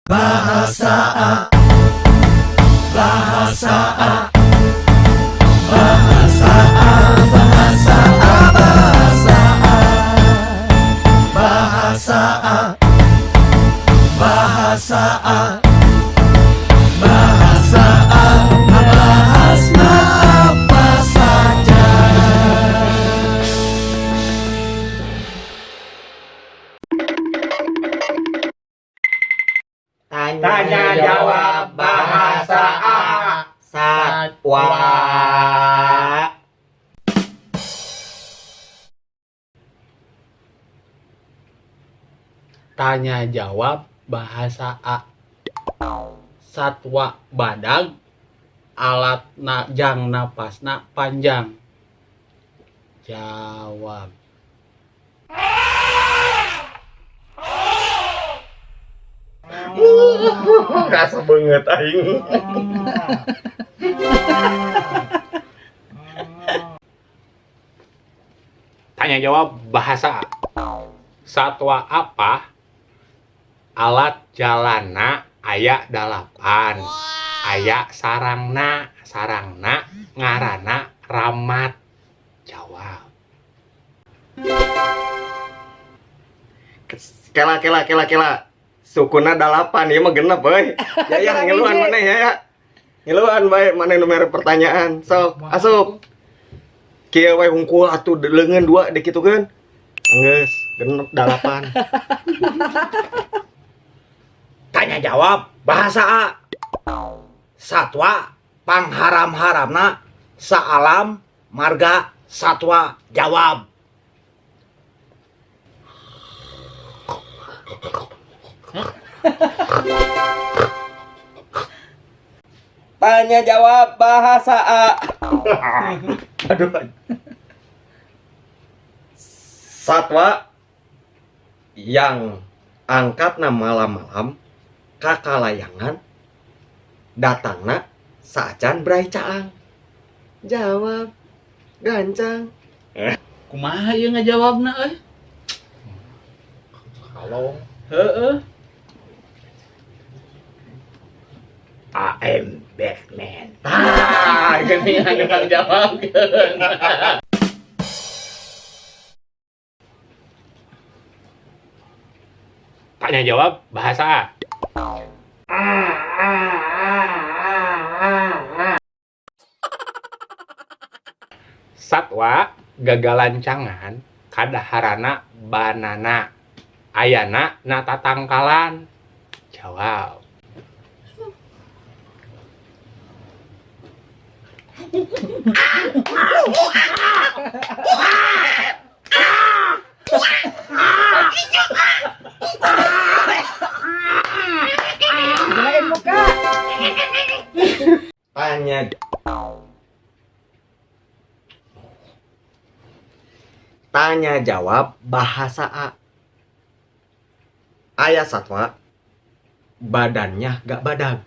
Bahasa A, Bahasa A, Bahasa A, Bahasa A, Bahasa A, Bahasa A, Bahasa A, Bahasa A, bahasa apa saja. Tanya, Tanya jawab bahasa A. Satwa. Tanya jawab bahasa A. Satwa badag alat na jang napasna panjang. Jawab. Rasa banget aing. Tanya jawab bahasa A. Satwa apa alat jalana aya dalapan, aya sarangna, sarangna ngarana ramat. Jawab. Kela kela kela kela. Sukuna dalapan ieu mah genep euy. Ya ya, ngiluan maneh ya ya. Ngiluan bae maneh nu mere pertanyaan. Sok, asup. Kieu we hungkul atuh leungeun dua dikitukeun. Enggeus, genep dalapan. Tanya jawab bahasa A. Satwa pangharam-haramna saalam marga satwa. Jawab. Tanya jawab bahasa A. Aduh. Satwa yang angkatna malam-malam kakalayangan datangna saacan brai caang. Jawab. Gancang. Kumaha ieu ngajawabna euy? Kalau Heeh. I am Batman. Tah, geuning anu jawabkeun. Tanya jawab bahasa A. Satwa gagalancangan kadaharana banana ayana na tatangkalan. Jawab. Jelain muka. Tanya Tanya jawab bahasa A. Aya satwa badannya gak badag.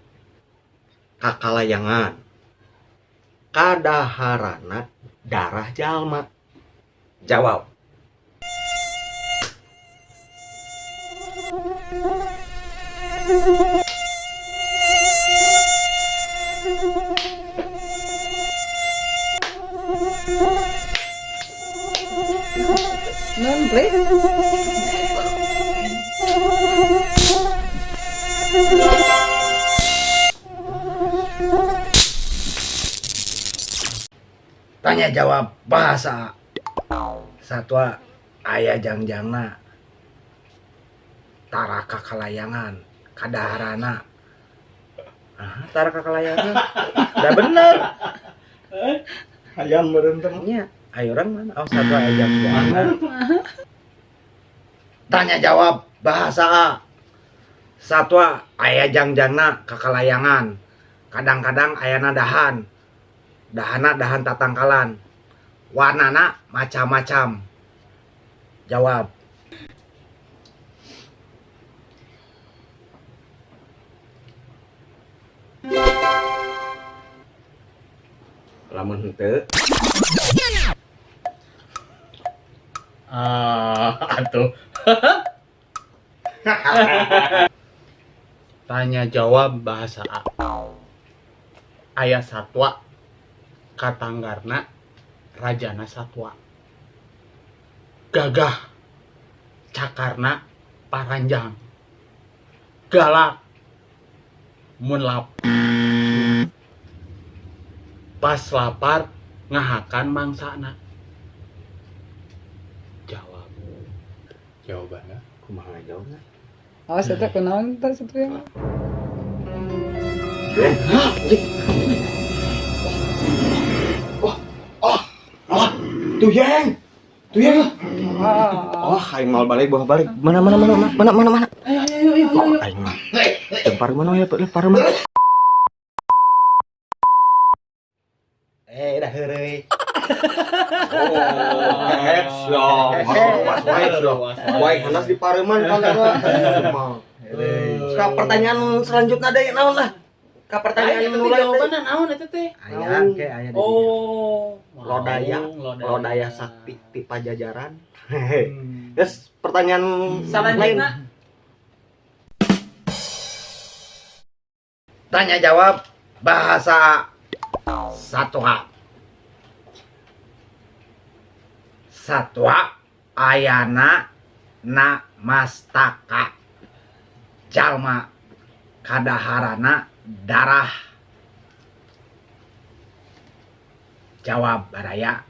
Kakalayangan. Kadaharana darah jalma. Jawab. Nun, please. Tanya jawab bahasa A. Satwa aya jangjangna tara kakalayangan kadaharana. Ah, tara kakalayangan. Udah bener. Hayam beureum. Nya, ayo orang mana? Oh, satwa aya jangjangna. Tanya jawab bahasa A. Satwa aya jangjangna kakalayangan. Kadang-kadang ayana dahan. Dahana dahan tatangkalan. Warnana macam-macam. Jawab. Lamun henteu. Ah, atuh. Tanya jawab bahasa A. Aya satwa katanggarna rajana satwa. Gagah cakarna paranjang. Galak mun lap. Pas lapar ngahakan mangsana. Jawab. Jawabannya kumaha jawabna? Awas eta kunaon tah satria mah. Tuyeng. Tuyeng. Ah. Oh, aing mau balik, bawa balik. Mana mana mana mana mana mana mana. Ayo ayo ayo ayo. Oh, aing mah. Lempar mana ya, lempar mana. Eh, dah heureuy. Oh, headshot. Was wae Wae hanas di pareuman kan. Ka pertanyaan selanjutnya deui naon lah? Ka pertanyaan nu lain deui. Jawabanna naon eta teh? Aya ke aya di dinya. Oh, Lodaya, Lodaya. Lodaya Sakti ti Pajajaran. Yes, pertanyaan lain. Selanjutnya Tanya jawab bahasa satwa. Satwa ayana na mastaka jalma kadaharana darah. Jawab baraya.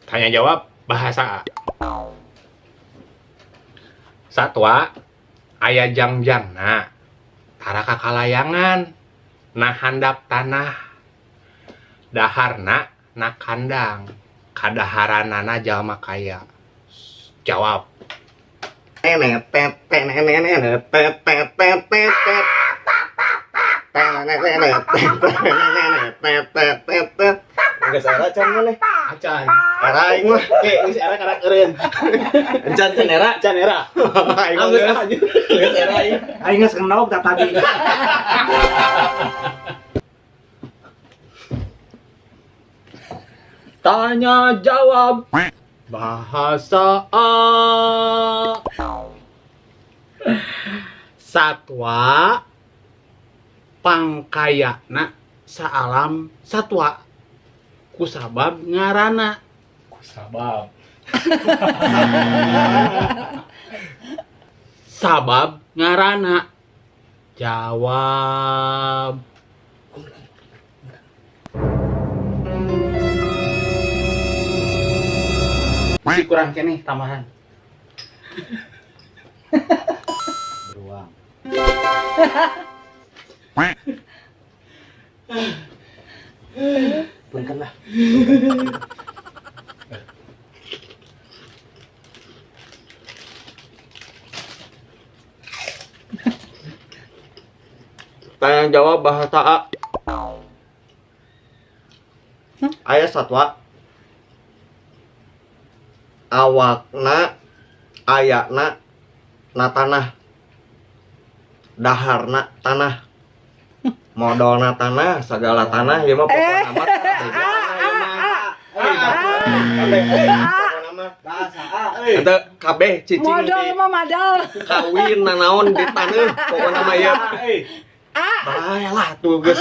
Tanya jawab bahasa A. Satwa aya jangjangna tara kakalayangan na handap tanah daharna na kandang kadaharanana jalma kaya. Jawab. Nenet tet nenet tet tet tet tet tet. Nenet tet tet tet tet tet. Geus era can maneh. Acan. Era aing mah. Oke, geus era karak eureun. Encan can era. Can era. Aing mah Geus geus. Geus era aing. Aing geus kendok tah tadi. Tanya jawab bahasa A. Satwa pangkayana saalam satwa kusabab ngarana. Kusabab. Sabab ngarana. Jawab. Masih kurang keneh tambahan. Beruang. Punten lah. Tanya jawab bahasa A. Aya satwa awakna ayana na tanah daharna tanah modalna tanah segala tanah ieu mah pokona mah tanah ieu mah. Kabeh pokona mah Bahasa A euy. Eta kabeh cicing Modal di mah madal. kawin nanaon di taneuh pokona mah ieu. Bae lah tuh geus.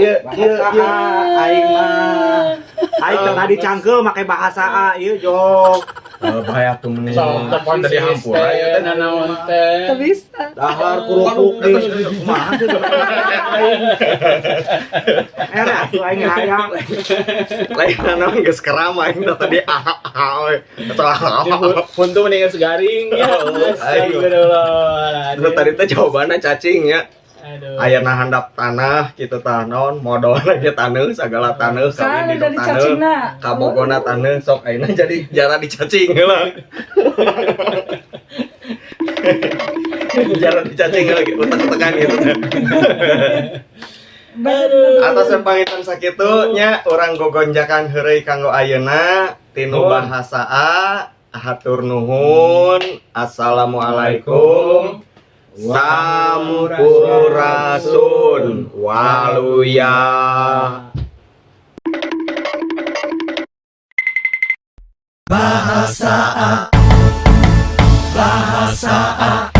Ieu ieu Bahasa ieu. A aing mah. Aing teh tadi cangkeul make bahasa A ieu jok. Bahaya tuh meni. Sok telepon dari hampura ya teh. Nanaon teh. Teu bisa. Dahar kerupuk di kumaha tuh. Era atuh aing hayang. Lain nanaon geus keram aing teh tadi ah ah we. Atau ah. Huntu mending geus garing ya. Astagfirullah. Terus tadi teh jawabanna cacing ya. Aduh. Aya na handap tanah kitu tah naon modalna ge taneuh sagala taneuh kawin Kan di udah taneuh. dicacingna. Kabogona taneuh sok ayeuna jadi jara dicacing heula. Jara dicacing heula utek-utekan gitu teh. Atas pangitan sakitu nya urang gogonjakan heureuy kanggo ayeuna tinu bahasa A. Hatur nuhun. Assalamualaikum. Sampurasun. Waluya. Bahasa A. Bahasa A.